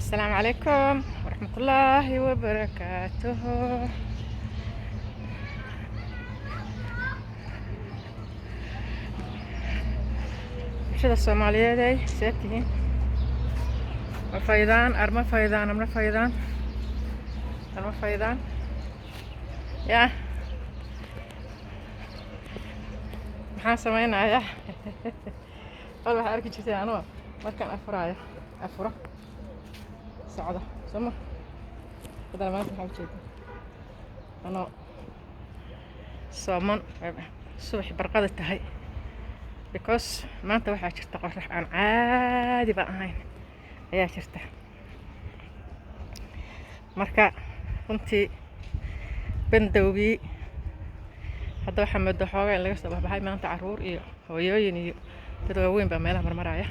Asalaamu calaykum waraxmatullaahi wabarakaatuhu. Bulshada Soomaaliyeed ay see tihiin? Ma faydaan arma faydaan amna faydaan arma faydaan ya maxaan samaynayaa? Qol waxaa arki jirtay anoo markaan afuraayo, afuro socdo sooma? Haddana maanta maxaa ujeeda? Anoo sooman, subax barqada tahay, because maanta waxaa jirta qorax aan caadiba ahayn ayaa jirta. Marka runtii bandowgii hadda waxaa moodaa xoogaa in laga soo baxbaxay. Maanta caruur iyo hooyooyin iyo dad waaweyn baa meelaha marmaraya,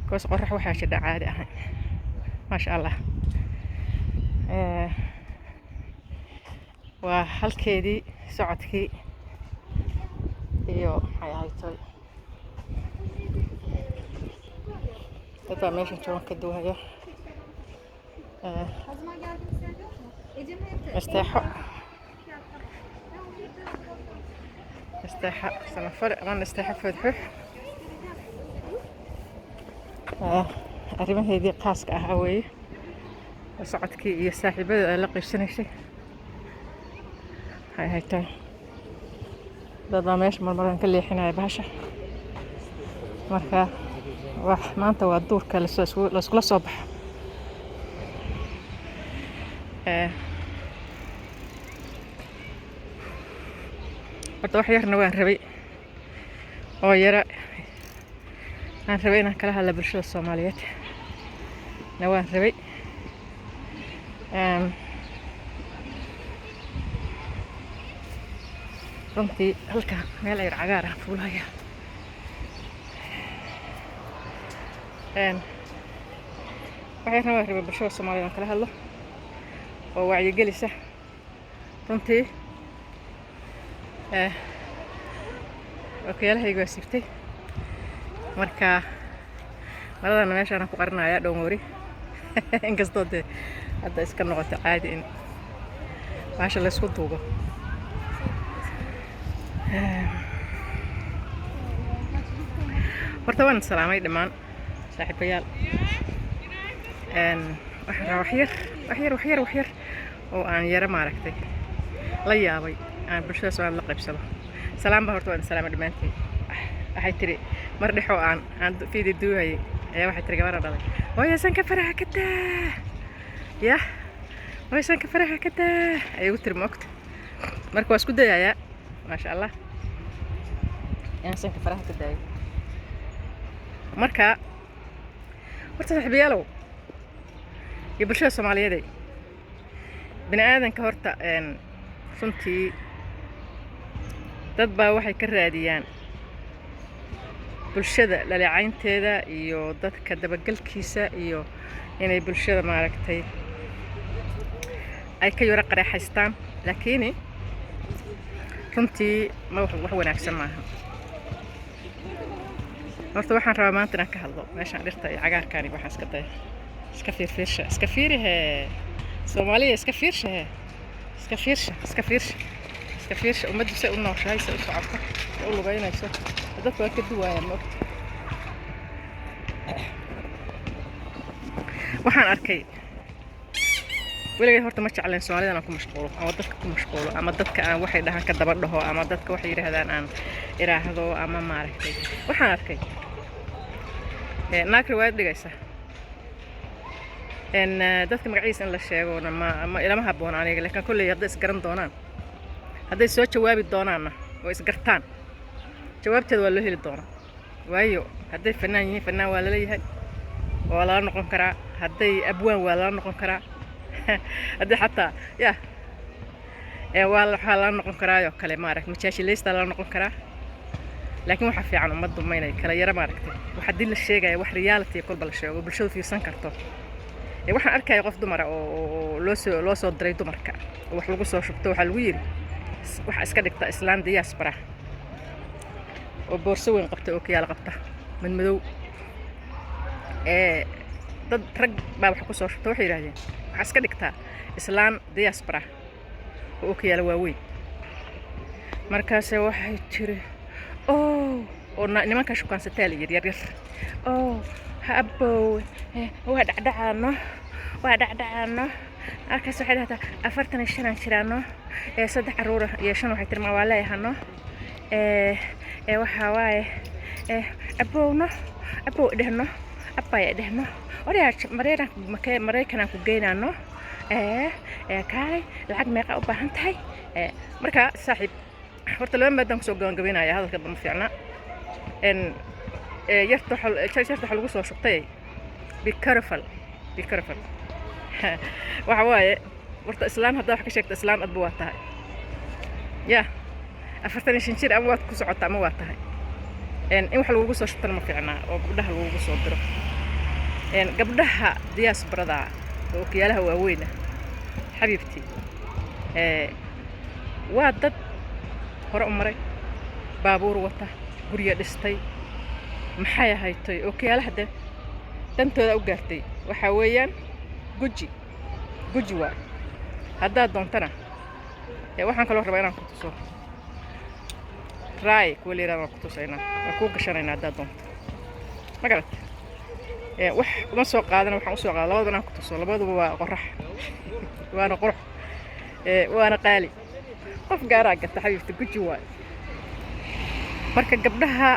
because qorax waxaa jidha caadi ahayn, maasha Allah. Waa halkeedii socodkii iyo maxay ahayd toy. Dad baa meeshan joogan ka duwaya. O zaman geldiğimiz yer yok mu? Edirne evde. Nasteexo, nasteexa samafale ama nasteexo foodxux, arrimaheedii khaaska ahaa weeye, oo socodkii iyo saaxiibada ay la qaybsanaysay. Maxay ahayd tahay, dad baa meesha marmaran ka leexinaya bahasha. Marka wax maanta waa duurka layskula soo baxo. Horta wax yarna waan rabay oo yara aan rabay inaan kala hadla bulshada Soomaaliyeed na waan rabay. Runtii halka meel ayar cagaar ah fuulaya. Wax yarna waan rabay bulshada Soomaaliyeed aan kala hadlo oo wacyigelisa runtii. Okiyaalahayga waa siibtay, marka maradana meeshaan ku qarinaya. Don't worry, inkastoo dee hadda iska noqoto caadi in bahasha laysku duubo. Horta waan salaamay dhammaan saaxiibayaal. Waxaan rabaa wax yar, wax yar, wax yar, wax yar oo aan yaro maaragtay la yaabay aan bulshada Soomaalida la qaybsado. Salaam baa horta, waan salaamay dhammaantiin. Waxay tiri mar dhexoo aan fiidi duuhayay ayaa waxay tiri gabadha dhalay, "Hooyo, sanka faraha ka daa." Yah, "Hooyo, sanka faraha ka daa," ayay igu tiri. Ma ogta? Marka waa isku dayayaa, maasha Allah, inaan sanka faraha ka daayo. Marka horta saaxiibayaalow iyo bulshada Soomaaliyeed, bini aadanka horta runtii dad baa waxay ka raadiyaan bulshada dhaleecaynteeda iyo dadka dabagelkiisa iyo inay bulshada maaragtay ay ka yaro qareexaystaan, laakiin runtii ma wax wanaagsan maaha. Horta waxaan rabaa maanta inaan ka hadlo meeshaan dhirta iyo cagaarkaani. Waxaan iska daya, iska fiirfiirsha, iska fiiri hee Soomaaliya, iska fiirsha hee, iska fiirsha, iska fiirsha, iska fiirsha ummaddu say u nooshahay, say u socoto, say u lugeynayso. Dadku waa ka duwaayaan, ma ogta? Waxaan arkay, weligay horta ma jeclayn Soomaalida aan ku mashquulo ama dadka ku mashquulo ama dadka aan waxay dhahaan ka daba dhaho ama dadka waxay yidhaahdaan aan iraahdo ama maaragtay. Waxaan arkay naag riwaayad dhigaysa. Dadka magaciisa in la sheegona ma ilama habboon aniga, laakiin kolley hadday isgaran doonaan, hadday soo jawaabi doonaanna oo isgartaan, jawaabteeda waa loo heli doonaa. Waayo, hadday fanaan yihiin, fanaan waa laleeyahay, waa lala noqon karaa. Hadday abwaan, waa lala noqon karaa. Haddii xataa ya waa waxaa lala noqon karaayoo kale, maaragta, majaashilaysta lala noqon karaa. Laakiin waxaa fiican ummaddu ma inay kala yaro maaragtay wax haddii la sheegaya, wax reality kolba la sheego, bulshadu fiirsan karto. Waxaan arkaya qof dumara oo loo soo diray dumarka oo wax lagu soo shubto. Waxaa lagu yidhi waxa iska dhigta islaan diaspora oo boorso weyn qabta oo kiyaal qabta madmadow. Dad rag baa wax ku soo shubta. Waxay yidhahdeen, waxaa iska dhigtaa islaan diaspora oo okiyaala waaweyn. Markaase waxay tiri, oh, oo nimanka shukaansataa la yidhi, yaryar, "Oh, ha abow, waa dhacdhacaano, waa dhacdhacaano." Markaas waxay dhahdaa, 45aan jiraano, ee saddex caruura iyo shan, waxay tiri, ma waa leeyahano, ee waxaa waaye, ee abowno, abow dhehno, abaya dhehno, oryaa Maraykanaan ku geynaano, ee ee kaalay, lacag meeqa u baahan tahay? Ee marka saaxiib, horta laba maadaan kusoo gabagabeynaya hadalka, ma fiicna. En yarta yarta waxa lagu soo shubtay, be careful, be careful. Waxa waaye, horta islaan haddaa wax ka sheegta, islaan adba waa tahay ya 45 jir, ama waad ku socotaa ama waa tahay. In wax lagugu soo shubtana ma fiicnaa oo gabdhaha lagugu soo diro. Gabdhaha diasporada oo okiyaalaha waaweyna, xabiibtii, waa dad hore u maray, baabuur wata, gurya dhistay, maxay ahaytoy, okiyaalaha de dantooda u gaartay. Waxaa weeyaan Gucci, Gucci waa haddaad doontana. Waxaan kaloo rabaa inaan ku tuso Ray kuwa la yirahdo. Waan ku tusaynaa, waan kuu gashanaynaa haddaad doonto. Ma garat? Wax uma soo qaadana, waxaan usoo qaada labadaba inaan ku tuso. Labaduba waa qorax, waana qurux, waana qaali. Qof gaaraa gata, xabiibta, Gucci waay. Marka gabdhaha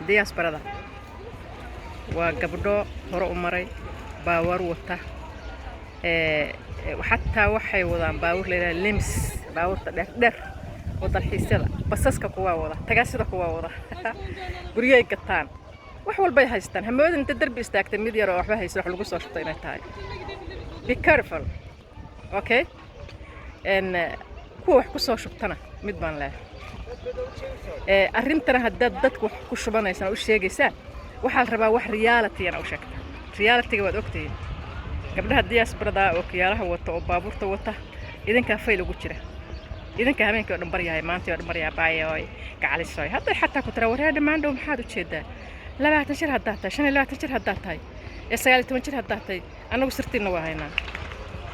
diasporada waa gabdho hore u maray, baawar wata, xataa waxay wadaan baawur la yidhaha lems, baawurta dheer dheer oo dalxiisyada, basaska kuwaa wada, tagaasida kuwaa wada, guryay gataan, wax walbay haystaan. Hamoodin inta derbi istaagtay mid yar oo waxba haysan wax lagu soo shubto inay tahay. Be careful, okay? Kuwa wax ku soo shubtana mid baan leeyahay. Arrintana haddaad dadka wax ku shubanaysaan oo u sheegaysaan, waxaa la rabaa wax realityana u sheegta. Realityga waad ogtihiin. Gabdhaha diasporada oo kiyaalaha wata oo baabuurta wata, idinkaa fayl ugu jira, idinka habeenkii oo dhan baryahay, maantii oo dhan baryahay, baayoy, gacalisoy. Hadday xataa ku tira, "Waryaa, dhammaan dhow, maxaad u jeedaa?" 20 jir haddaad tahay, 25 jir haddaad tahay, ee 19 jir haddaad tahay, annagu sirtiinna waa haynaa.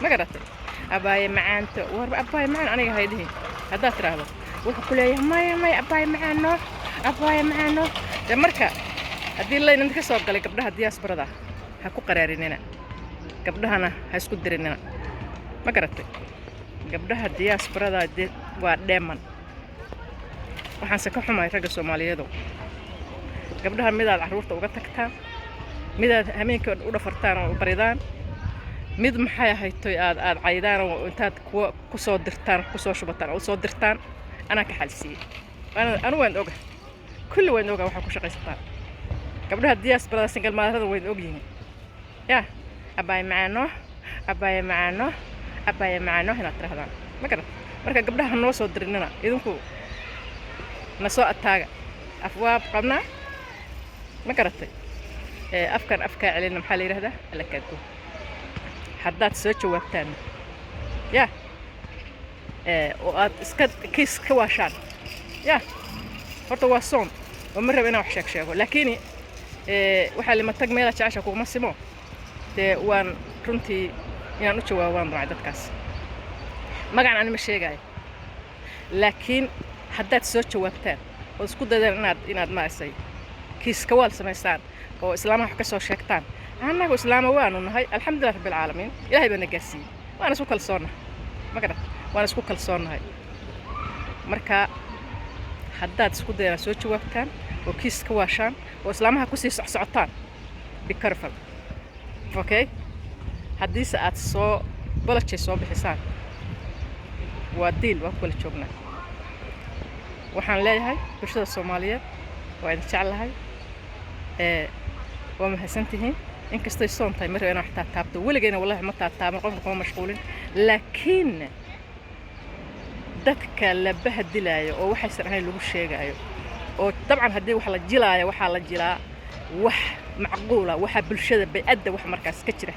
Ma garatay? "Abaaye macaanto, war abaaye macaan aniga haydhihin," haddaad tidhaahdo, wuxuu ku leeyahay, "Maya, maya, abaaye macaano, abaaye macaano." Dee marka haddii layn inta ka soo galay, gabdhaha diasporada ha ku qaraarinina, gabdhahana ha isku dirinina. Ma garatay? Gabdhaha diasporada de waa dheeman. Waxaanse ka xumahay ragga Soomaaliyeedo, gabdhaha midaad carruurta uga tagtaan, midaad hameenkii u dhafartaan oo baridaan, mid maxay ahaytoy aad caydaan oo intaad kuwa kusoo dirtaan, kusoo shubataan oo usoo dirtaan. Anaa ka xalsiiyey, anu waan oga, kulli waan oga waxaa ku shaqaysataan. Gabdhaha diasporada single motherada wayn ogyihiin. Ya abaaye macaano, abaaye macaano, abaaye macaano inaad tirahdaan. Ma garat? Marka gabdhaha noo soo dirinina, idinku na soo ataaga, afwaab qabnaa. Ma garatay? Afkan afkaa celina, maxaa la yidhahdaa? Alla kaago. Haddaad soo jawaabtaan ya oo aad iska kiis ka waashaan ya, horta waa soon oo ma raba inaan wax sheeg sheego, laakiin waxaa lima tag meela jecesha kuguma simo. Dee waan runtii inaan u jawaabo waan damcay dadkaas. Magacan ani ma sheegaayo, laakiin haddaad soo jawaabtaan oo isku daydaan inaad maaragtay kiiskawaal samaysaan oo islaamaha wax ka soo sheegtaan, annagu islaama waanu nahay, alxamdulilah rabbi alcaalamiin, Ilaahay baa na gaarsiiyey, waana isku kalsoonnahay. Ma garat? Waan isku kalsoonnahay. Marka haddaad isku daydaan soo jawaabtaan oo kiis ka waashaan oo islaamaha kusii socsocotaan, be careful, okay? Haddiise aad soo bolojay soo bixisaan, waa deal, waa ku kala joognaa. Waxaan leeyahay bulshada Soomaaliyeed, waa idin jeclahay, waa mahadsantihiin. Inkastay soon tahay, ma raba inaan wax taataabto weligayna, wallahi ma taataaban, qofna kuma mashquulin, laakiin dadka la bahadilaayo oo waxaysan ahayn lagu sheegaayo, oo dabcan haddii wax la jilaayo, waxaa la jilaa wax macquula, waxa bulshada bay-adda wax markaas ka jira.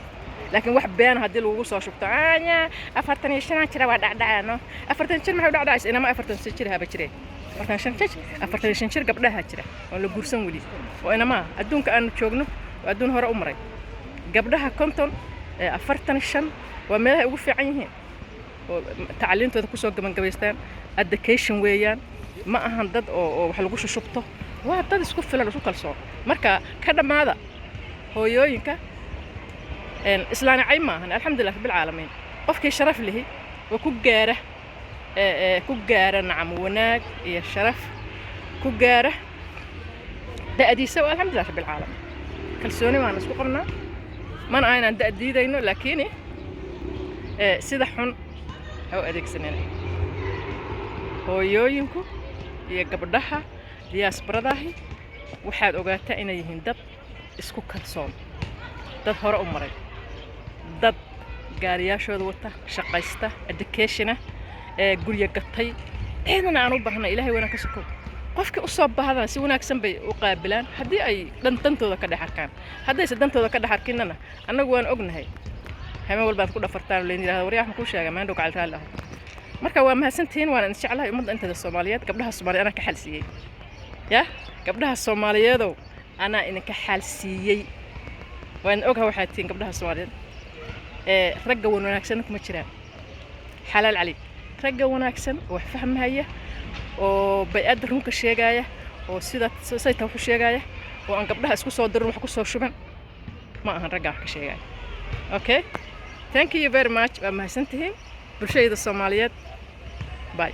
Laakiin wax beena haddii lagugu soo shubto, anya 45aan jira, waa dhacdhacaano. 40 jir maxay u dhacdhacaysa? Inama 45 jir haba jireen, 45 jir, 45 jir gabdhaha jira oon la guursan weli oo inamaa. Adduunka aanu joogno waa adduun hore u maray. Gabdhaha 50, 45 waa meelahay ugu fiican yihiin oo tacliintooda kusoo gabangabaystaan. Education weeyaan, ma ahan dad oo wax lagu shushubto, waa dad isku filan, isku kalsoon. Marka ka dhammaada hooyooyinka. Islaani cay ma ahan. Alxamdulilah rabbilcaalamiin, qofkii sharaf lihi oo ku gaara ku gaara, nacam, wanaag iyo sharaf ku gaara da'diisa, waa alxamdulilah rabbilcaalamiin. Kalsooni waan isku qabnaa, mana aynaan da' diidayno, laakiin sida xun ha u adeegsanina hooyooyinku iyo gabdhaha diasporadaahi. Waxaad ogaataa inay yihiin dad isku kalsoon, dad hore u maray, dad gaariyaashooda wata, shaqaysta, educationa, ee guryo gatay, ciidana aan u baahnay Ilaahay wanaag ka sokow. Qofkii usoo baahdana si wanaagsan bay u qaabilaan haddii ay dhan dantooda ka dhex arkaan. Haddayse dantooda ka dhex arkinana, annagu waan ognahay, habeen walbaad ku dhafartaan leen yidhahda, "Waryaa, waxaan kuu sheegaa maandhow gacal raalli aho." Marka waa mahadsantihiin, waan idin jeclahay. Ummadda inteeda Soomaaliyeed, gabdhaha Soomaaliyeed anaa ka xal siiyey. Ya gabdhaha Soomaaliyeedow, anaa idinka xaal siiyey, waan ogaha waxaad tihiin gabdhaha Soomaaliyeed. Ee ragga wan wanaagsanna kuma jiraan, xalaal cali, ragga wanaagsan oo wax fahmaya oo bay-adda runka sheegaya oo sida sayta wax u sheegaya oo aan gabdhaha isku soo dirin, wax ku soo shuban ma ahan ragga wax ka sheegaya. Okay, thank you very much, waa mahadsantihiin bulshayda Soomaaliyeed. Bye.